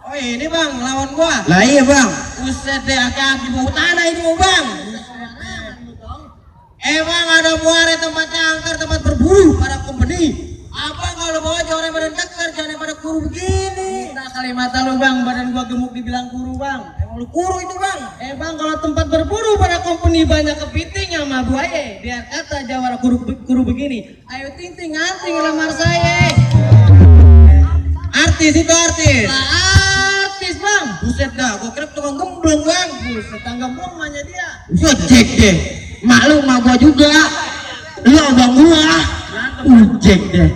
Oh ini bang, lawan gua. Lah iya bang. Buset deh, aki-aki bau tanah ini mau bang. Emang ada muara tempatnya angker, tempat berburu pada company. Apa kalau bawa jangan badan teker, jangan pada kuru begini. Nah kalimat lu bang, badan gua gemuk dibilang kuru bang. Emang lu kuru itu bang. Bang kalau tempat berburu pada company banyak kepiting sama buaya. Biar kata jawara kuru begini. Ayo ting anting lamar saya. Artis itu artis. Nah, artis bang. Buset dah, gua kira tukang gemblong bang. Buset, tukang gemblong mahnya dia. Ujek deh. Malu sama gua juga. Lu abang gua. Ujek deh.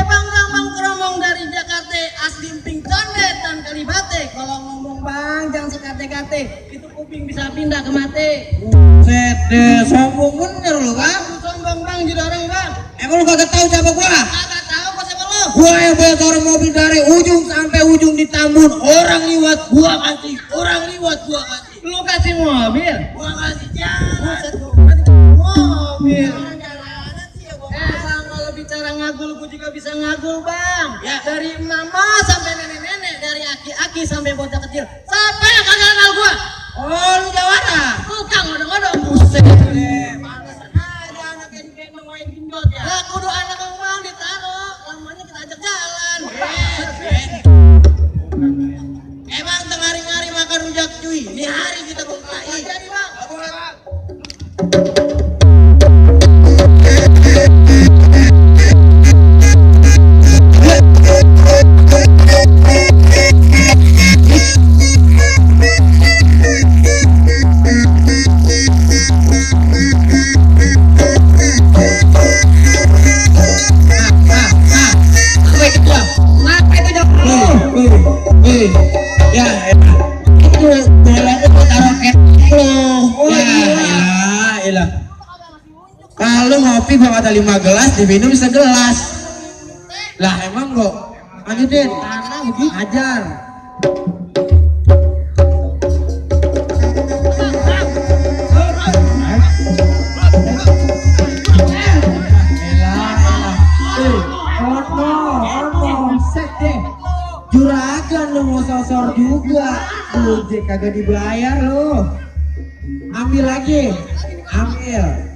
Bang keromong dari Jakarta asli emping condet dan kalibate. Kalau ngomong bang jangan sekate-kate. Itu kuping bisa pindah ke mate. Buset deh, sombong bener lu bang. Sombong bang jadi orang bang. Emang lu kagak tahu siapa gua? Kagak tahu gua siapa lu? Gua yang bawa orang mobil dari ujung sampai ujung di Tambun. Orang liwat gua kasih, orang liwat gua kasih. Lu kasih mobil? Gua kasih jalan. Mobil. Bang kalau bicara ngagul gua juga bisa ngagul bang. Ya. Dari mama sampai nenek-nenek, dari aki-aki sampai bocah kecil. Siapa yang kagak kenal gua? Oh lu Jawara. Tukang ngodong-ngodong. Buset deh. Pantesan aja anak yang digendong main gendot ya. Lah kudu anak bang ditaruh. Lamanya kita ajak jalan. Emang tengah hari makan rujak cuy. Ini hari kita bengkai. Jadi bang. Boleh bang. Kalau ngopi bawa ada 5 gelas, diminum segelas. Lah emang kok? Lanjutin. Ajar. Juragan lu mau sosor juga. Ojek kagak dibayar lu. Ambil lagi. Ambil.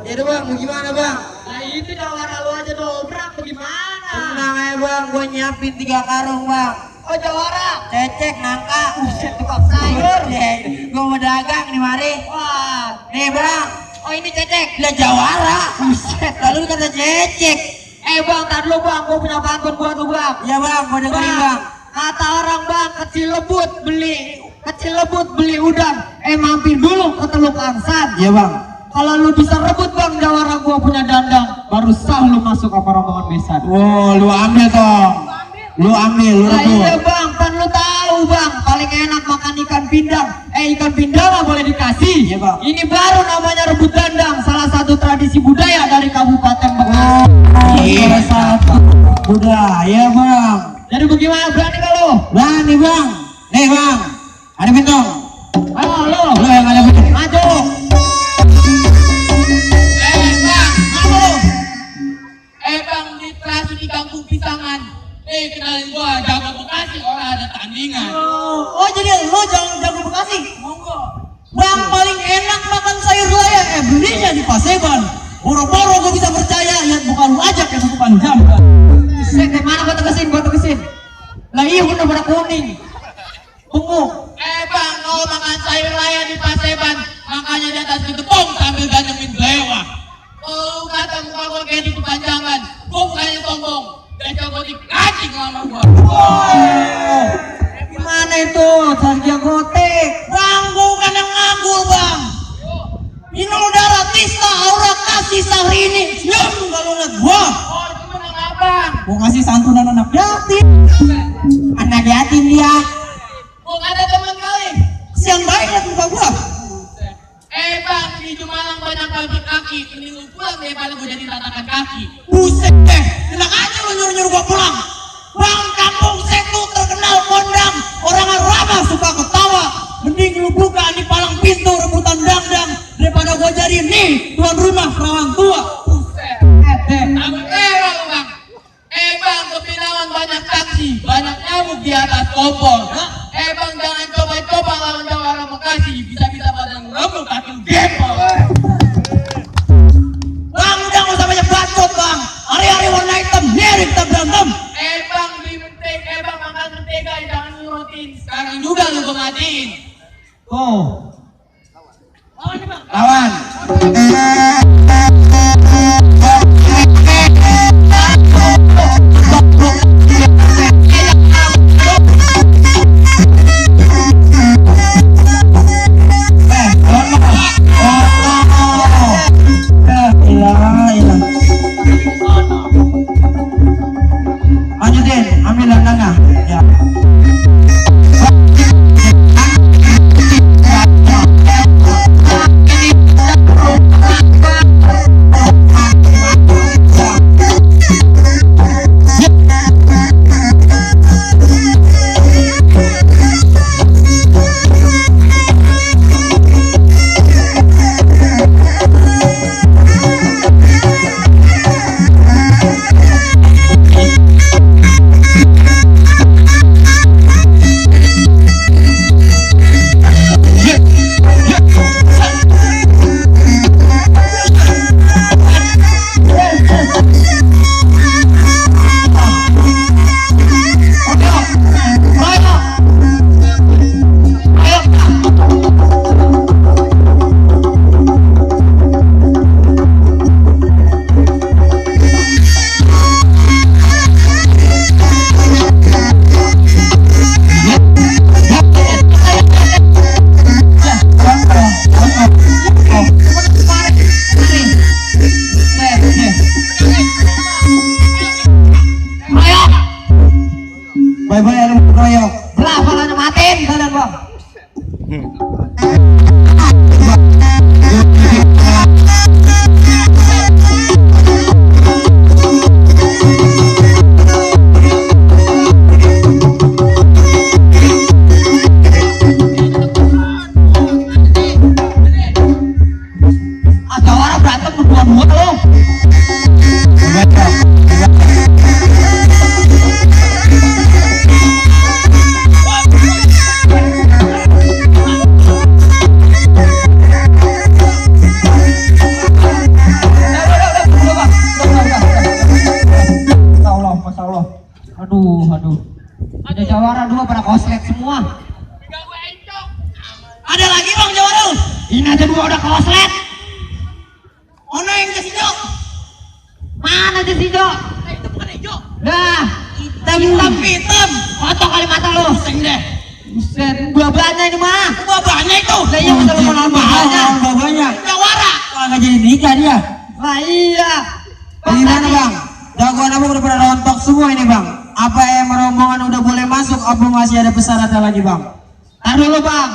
Itu bang, gimana bang? Nah itu jawara lu aja dobrak, bagaimana? Tenang aja bang, gue nyiapin 3 karung bang. Oh jawara? Cecek, nangka. Buset tukang sayur. Gue mau dagang nih mari. Wah, nih bang. Oh ini cecek? Lah jawara. Buset, lalu kata cecek. Bang, tar dulu bang, gue punya pantun buat lu bang. Iya bang, gue dengerin bang. Kata orang bang, kecil lebut beli udang. Mampir dulu ke Teluk Angsan. Iya bang. Kalau lu bisa rebut bang jawara gua punya dandang, baru sah lu masuk apa rombongan besan. Wow, lu ambil dong. Lu ambil, lu rebut. Iya bang, kan lu tahu bang, paling enak makan ikan pindang. Ikan pindang nggak boleh dikasih. Iya bang. Ini baru namanya rebut dandang, salah satu tradisi budaya dari Kabupaten Bekasi. Iya, satu budaya bang. Jadi bagaimana, berani nggak lu? Berani bang. Nih bang, ada bintang. Ayo lu yang ada bintang. maju. Bang di kelas di kampung Pisangan. Kenalin gua jago Bekasi, orang ada tandingan. Oh jadi lo jago Bekasi? Monggo. Bang paling enak makan sayur layang, belinya di Paseban. Boro-boro gua bisa percaya, lihat bukan lu ajak yang satu jam. Set, mana gua tegesin? Lah iya bener kuning. Tunggu. Bang, kalau makan sayur raya di Paseban, makanya di atas ketepung sambil ganyemin belewah. Kalau lu kata muka gua kayak di kepanjangan, gua bukannya sombong, dan jago dikacing sama gua. Gimana itu? Sarja gotek. Bang, gua bukan yang nganggur bang. Inul darah tista aura kasih Sahrini. Siap kalau ngeliat gua. Oh, itu bener abang. Gua kasih santunan anak yatim. Anak yatim dia. Gua gak ada teman kali. Siang baik liat muka gua. Bang, di Jumalang banyak pabrik kaki. Ini lu pulang daripada gua jadi tatakan kaki. Buset deh, enak aja lu nyuruh-nyuruh gua pulang. Bang, kampung Setu terkenal kondang. Orang ramah suka ketawa. Mending lu buka di palang pintu rebutan dangdang daripada gua jadi nih tuan rumah perawan tua. Buset. Takut lu bang. Bang, kepinauan banyak taksi, banyak nyamuk di atas kompor. Bang, jangan coba-coba lawan Jawara Bekasi, bisa-bisa pada ngerembuk kaki lu gempol. Bang, udah gak usah banyak bacot bang. Hari-hari warna hitam, mirip kita berantem. Bang, beli mentega, bang makan mentega, jangan nurutin. Sekarang juga lu gua matiin. Oh. Lawan nih bang. Lawan. Lanjutin, ambil landangnya. Ya. Bye-bye alam royok. Belah palanya matiin kalian bang. Ada orang berantem berdua-dua loh. Aduh. Ada jawara dua pada koslet semua. Tinggal gua encok. Ada lagi bang jawara. Ini aja dua udah koslet. Ono yang ke situ. Mana aja sih Jok? Itu bukan encok. Dah. Hitam. Kotok kali mata lu. Pusing deh. Buset, babanya ini mah. Babanya itu. Lah iya betul kenal babanya. Babanya. Jawara. Kagak jadi nikah dia. Lah iya. Gimana bang? Jagoan abang udah pada rontok semua ini bang. Apa yang rombongan udah boleh masuk? Apa masih ada persyaratan lagi bang? Tahan dulu bang.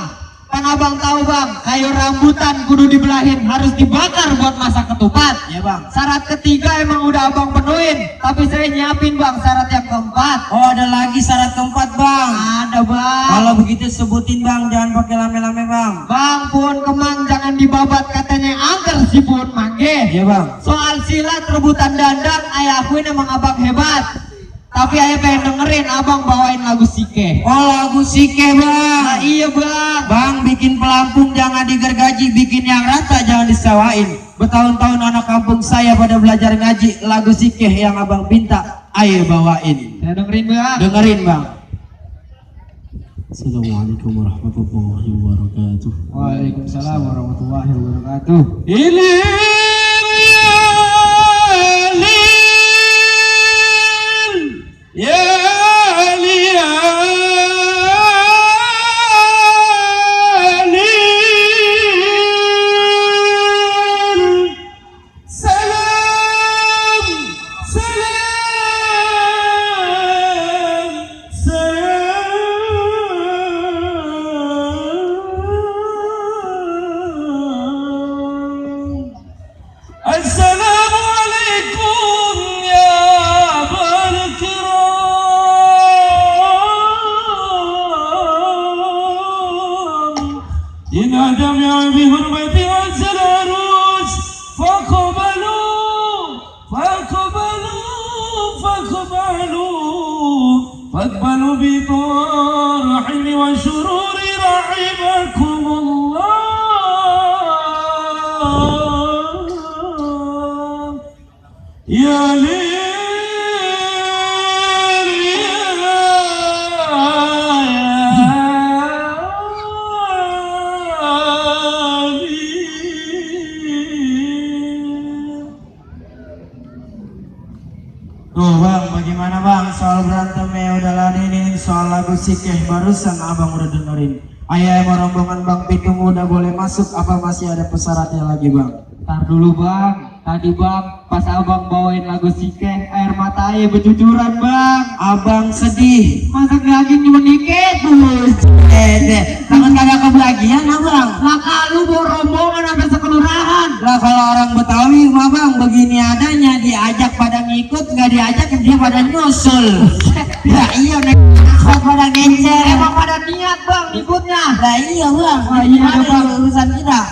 Kan abang tahu bang, kayu rambutan kudu dibelahin, harus dibakar buat masak ketupat. Ya bang. Syarat ketiga emang udah abang penuhin, tapi saya nyiapin bang syarat yang keempat. Oh ada lagi syarat keempat bang? Ada bang. Kalau begitu sebutin bang, jangan pakai lame-lame bang. Bang, pohon kemang jangan dibabat katanya angker si pohon mangge. Iya bang. Soal silat rebutan dandan, ayah akuin emang abang hebat. Tapi ayah pengen dengerin abang bawain lagu Sike. Oh lagu Sike bang. Nah, iya bang. Bang bikin pelampung jangan digergaji, bikin yang rata jangan disewain. Bertahun-tahun anak kampung saya pada belajar ngaji, lagu Sike yang abang minta ayah bawain. Saya dengerin bang. Dengerin bang. Assalamualaikum warahmatullahi wabarakatuh. Waalaikumsalam warahmatullahi wabarakatuh. Assalamualaikum ya berkiram. Ina jami'a bihurmati azal arus. Faqbalu bi tarahimi wa syururi rahimakumullah. Ya Tuh bang, bagaimana bang soal berantemnya udah ladenin, soal lagu Sikeh barusan abang udah dengerin. Ayah emang rombongan bang Pitung udah boleh masuk, apa masih ada persyaratnya lagi bang? Ntar dulu bang, tadi bang pas abang bawain lagu Sikeh air mata ayah bercucuran bang. Abang sedih. Masak daging cuma dikit. Takut kagak kebagian abang. Lah kalau bawa rombongan sampai sekelurahan. Lah kalau orang Betawi mah bang begini adanya, diajak pada ngikut, nggak diajak dia pada nyusul. Ya iya nakut pada ngecer. Emang pada niat bang ikutnya. Lah iya bang. Oh, iya, Ada bang. urusan kita.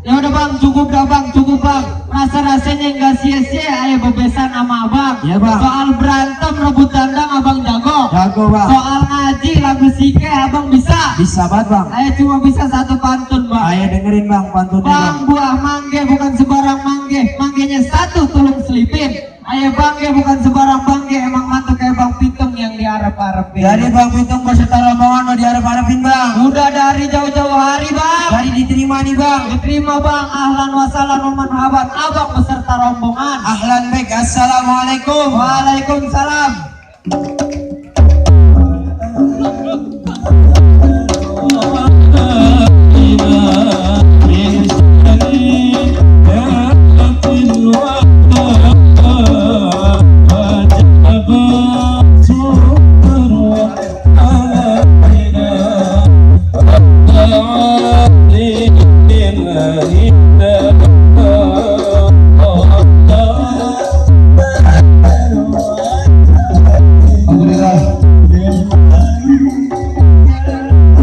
Ya udah bang, cukup dah bang, cukup bang. Rasa-rasanya nggak sia-sia ayah bebesan sama abang. Iya, bang. Soal berantem rebut tandang abang jago. Jago bang. Soal ngaji lagu Sikeh abang bisa. Bisa banget bang. Ayah cuma bisa satu pantun bang. Ayo dengerin bang pantunnya bang. Bang buah mangge bukan sebarang mangge, manggenya satu tulung selipin. Ayo bangge bukan sebarang bangge, emang mantu kayak bang Pitung yang diarep-arepin. Jadi bang Pitung beserta rombongan mau diarep-arepin bang. Udah dari jauh-jauh hari bang. Jadi diterima nih bang. Diterima bang, ahlan wa salam wa marhaban, abang beserta rombongan. Ahlan baik, assalamualaikum. Waalaikumsalam.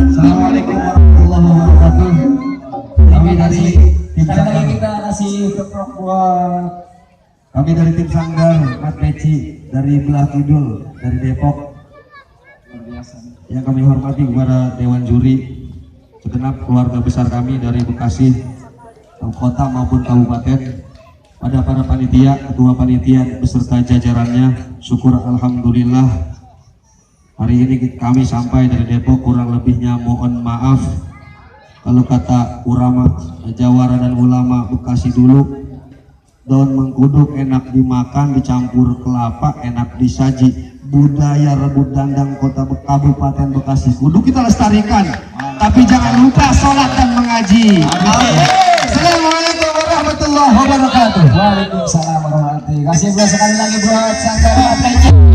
Assalamualaikum warahmatullahi wabarakatuh. Kami dari tim Sanggar. Kita kasih keprok buat Kami dari tim Sanggar, Mas Peci dari belah kidul dari Depok. Yang kami hormati kepada Dewan Juri, segenap keluarga besar kami dari Bekasi, kota maupun kabupaten, pada para panitia, ketua panitia beserta jajarannya, syukur alhamdulillah. Hari ini kami sampai dari Depok, kurang lebihnya mohon maaf. Kalau kata ulama Jawara dan ulama Bekasi dulu, daun mengkudu enak dimakan, dicampur kelapa enak disaji. Budaya rebut dandang kota Kabupaten Bekasi kudu kita lestarikan, tapi jangan lupa sholat dan mengaji. Assalamualaikum warahmatullahi wabarakatuh. Waalaikumsalam warahmatullahi wabarakatuh. Kasih sekali lagi buat Sanggar.